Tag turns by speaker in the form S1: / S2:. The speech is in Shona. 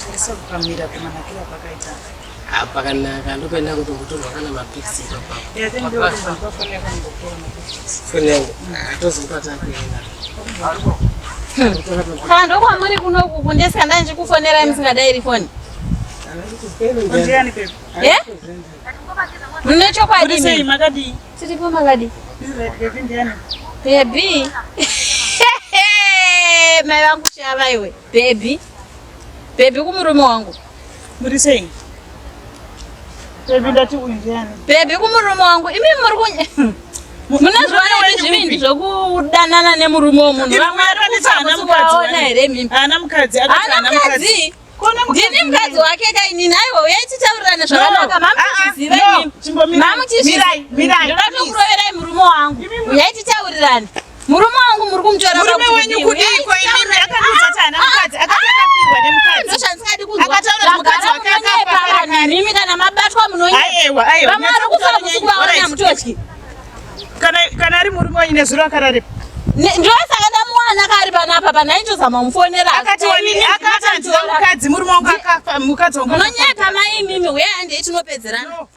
S1: Ndisopamira kumanakira kwakaita.
S2: Ah, pakanaka ndopaenda kutombotorwa kana mapics ipapapo.
S1: Yeah, then ndio foni yako mbotora mapics.
S2: Foni yangu hatozopata kuenda.
S3: Kana ndokwamuri kunoku kundesika ndandichikufonerai musingadairi foni.
S1: Ndiani baby?
S3: Eh? Mune chokwadi
S1: Muri sei
S3: imi?
S1: makadii?
S3: Tiripo makadii?
S1: Baby ndiani?
S3: Baby. Mai vangu shava iwe. Baby. Baby kumurume wangu.
S1: Muri sei? Baby ndati uyu ndiani?
S3: Baby kumurume wangu. Imi muri kunye. Munozviona here zvivindi zvokudanana nemurume womunhu? Vamwe vari kufa hamusi kuvaona here imimi?
S1: Ana mukadzi akati
S3: Ana
S1: ana mukadzi.
S3: mukadzi.
S1: Kona
S3: Ndini mukadzi wake ka inini. Aiwa uyai titaurirane zvakanaka.
S1: No.
S3: Mamuchizviziva
S1: Ah, ah, no.
S3: imimi.
S1: Chimbomira.
S3: Mamuchizviziva.
S1: Mirai, mirai,
S3: Ndoda
S1: please.
S3: kukuroverai murume wangu. Uyai titaurirane. Murume wangu muri kumutora
S1: Murume
S3: pakuti
S1: wenyu
S3: kudii?
S1: kudiiko
S3: Uyai
S1: imimi
S3: titaurirane.
S1: akandiudza kuti ana mukadzi akati akapirwa nemukadzi.
S3: Ndozvandisingadi kunzwa.
S1: Akataura kuti mukadzi
S3: Vagara
S1: wake akafa
S3: munonyepa
S1: kare
S3: vanhu
S1: kare.
S3: imimi kana mabatwa munonyepa.
S1: Aiwa, aiwa.
S3: Vamwe vari kufa hamusi kuvaona mutotyi.
S1: Kana kana ari murume wenyu nezuro akarare.
S3: Ndosaka ndamuwana kari panapa pandaitozama kumufonera.
S1: Akati wani akati handina mukadzi murume wangu akafa mukadzi wangu.
S3: Munonyepa mai imimi uyai handei tinopedzerana.
S1: No.